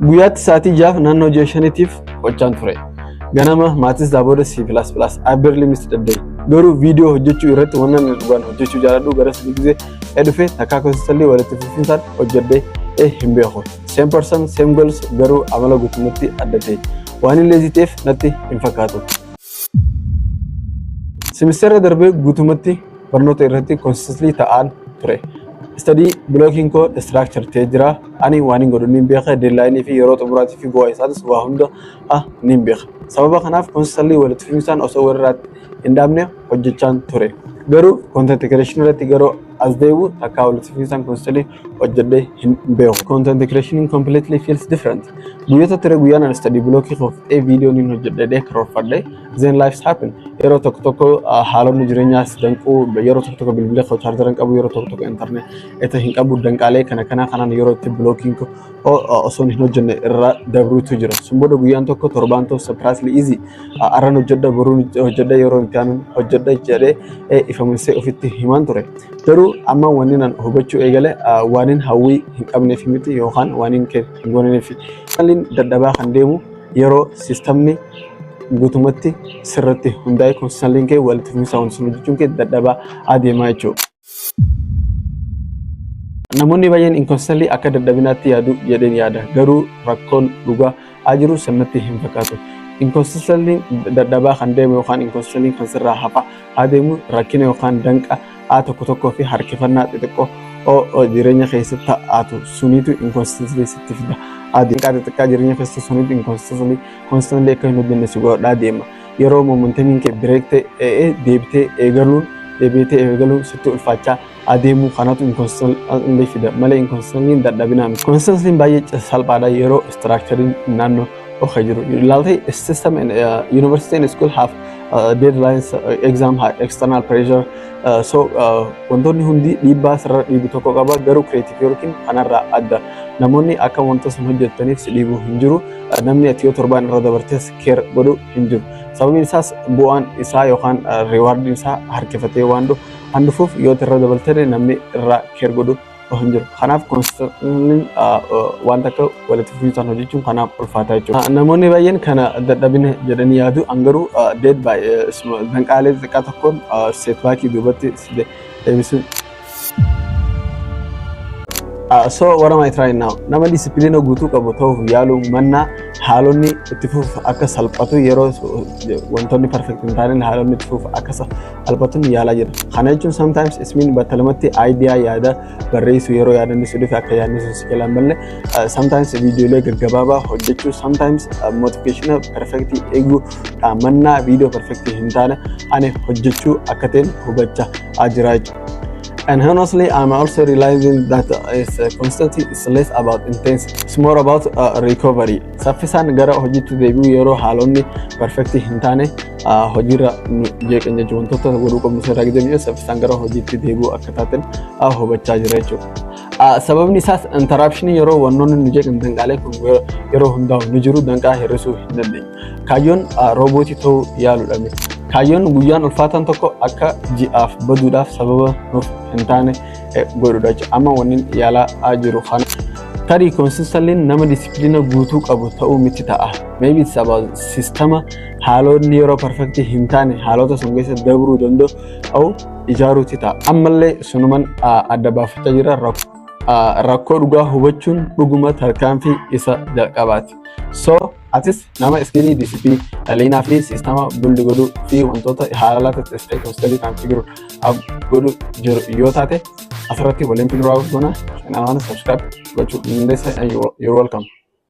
Guyyaatti sa'aatii 6f naannoo ji'a 5tiif hojjaan ture. Ganama maths booda C++, I barely missed a day. Garuu viidiyoo hojjechuu irratti wannan ani dhugaan hojjechuu jaaladhu gara sadii gisee dhufe takkaa consistently walitti fufinsaan hojjedhee hin beeku. Same person, same goals, garuu amala guutummaatti adda ta'e. Waan hin lazy ta'eef natti hin fakkaatu. Semester darbee guutummaatti barnoota irratti consistently ta'aan ture. Study blockiin koo structure ta'ee jira. Ani waan hin godhu ni beeka. Deadline fi yeroo xumuraatii fi bu'aa isaatis waa hunda ni beeka. Sababa kanaaf consistently walitti fufinsaan osoo walirraatti hin dhaabne hojjechaan ture. Garuu content creation irratti garuu as deebi'u takkaa walitti fufinsaan consistently hojjedhee hin beeku. Content creation completely feels different. Guyyoota ture guyyaan ani study blockii koo fixee viidiyoo niin hojjedhee karoorfadhee, then life happen. Yeroo tokko tokko haalonni jireenyaas danquu, yeroo tokko tokko bilbila koo charger hin qabu, yeroo tokko tokko internet hin qabu, danqaalee kana kana kanaan yeroo itti blockiin koo osoo hin hojjenne irra dabruutu jira. Sun booda guyyaan tokko, torbaan tokko surprisingly easy. Arran hojjedha, boruun hojjedha, yeroo itti aanu hojjedha jedhee ifamsee ofitti himaan ture. Garuu amma wanni nan hubachuu eegale waanin hawwii hin qabneef miti yookaan waanin hin gooneef. Dadhabaa kan deemu yeroo systemni guutumatti sirratti hundaa'e consistently kee walitti fufiinsa wanti sun hojjechuun kee dadhabaa adeemaa jechuudha. Namoonni baay'een inconsistently akka dadhabinaatti yaadu jedheen yaada. Garuu rakkoon dhugaa jiru sannatti hin fakkaatu. Inconsistently dadhabaa kan deemu yookaan inconsistently kan sirraa hafa adeemu rakkina yookaan danqa tokko tokkoo fi harkifannaa xixiqqoo jireenya keessatti ta'atu suniitu inconsistently sitti fida. Danqaa xixiqqaa jireenya keessatti suniitu inconsistently constantly akka hin hojjenne si godhaa deema. Yeroo momentumiin kee break ta'e deebitee eegaluun deebitee eegaluun sitti ulfaachaa adeemuu kanatu inconsistently fida malee inconsistently dadhabinaa miti. Consistency baay'ee salphaadha yeroo structuring naannoo oka jiru. Ilaaltee system and university and school have deadlines, exam, external pressure. So wantoonni hundi dhiibbaa sirra dhiibu tokko qaba, garuu creative yookiin kanarraa adda. Namoonni akka wanta sun hojjetaniif si dhiibu hin jiru. Namni ati yoo torbaan irra dabartees care godhu hin jiru. Sababiin isaas bu'aan isaa yookaan rewardiin isaa harkifatee waan dhufuuf yoo irra dabaltee namni irraa care godhu hin jiru. Kanaaf consistently wanta akka walitti fufinsaan hojjechuun kanaaf ulfaataa jechuudha. Namoonni baay'een kana dadhabina jedhanii yaadu, an garuu dead by danqaalee xixiqqaa tokkoon setbackii duubatti deebisuun. So what am I trying now? Nama discipline guutuu qabu ta'uuf yaaluu mannaa haalonni itti fufuuf akka salphatu, yeroo wantoonni perfect hin taane haalonni itti fufuuf akka salphatu yaalaa jira. Kana jechuun sometimes ismiin battalumatti idea, yaada barreessuu, yeroo yaadanni si dhufe akka yaadni sun si jalaa hin balle, sometimes viidiyoolee gaggabaabaa hojjechuu, sometimes motivation perfect eeguu mannaa viidiyoo perfect hin taane ani hojjechuu akka ta'en hubachaa jira jechuudha. And honestly, I'm also realizing that it's constantly it's less about intensity. It's more about recovery. Saffisaan gara hojiitti deebi'uu yeroo haalonni perfect hin taane hojiirra nu jeeqan jechuudha. Wantoota godhuu qabnu sirraa deebi'uu saffisaan gara hojiitti deebi'uu akka taateen hubachaa jira jechuudha. Sababni isaas interruption yeroo wantoonni nu jeeqan, danqaalee kun yeroo hundaa'u nu jiru, danqaa hir'isuu hin dandeenyu. Kaayyoon roobootii ta'uu yaaluudha miti. Kaayyoon guyyaan ulfaataan tokko akka ji'aaf baduudhaaf sababa nuuf hin taane godhudha jechuudha. Amma wanni yaalaa jiru kana. Tarii consistently nama discipline guutuu qabu ta'uu miti ta'a. Maybe it's about systema haalonni yeroo perfect hin taane haalota sun keessa dabruu danda'u ijaaruuti ta'a. Ammallee sunuman adda baafachaa jira. Rakkoo dhugaa hubachuun dhuguma tarkaanfii isa jalqabaati. So atis nama skillii discipline fi systema build godhuu fi wantoota haala ta'e constantly kan figure godhu jiru yoo taate asirratti waliin figure out goona. Kanaafuu subscribe gochuu dandeessa. You're welcome.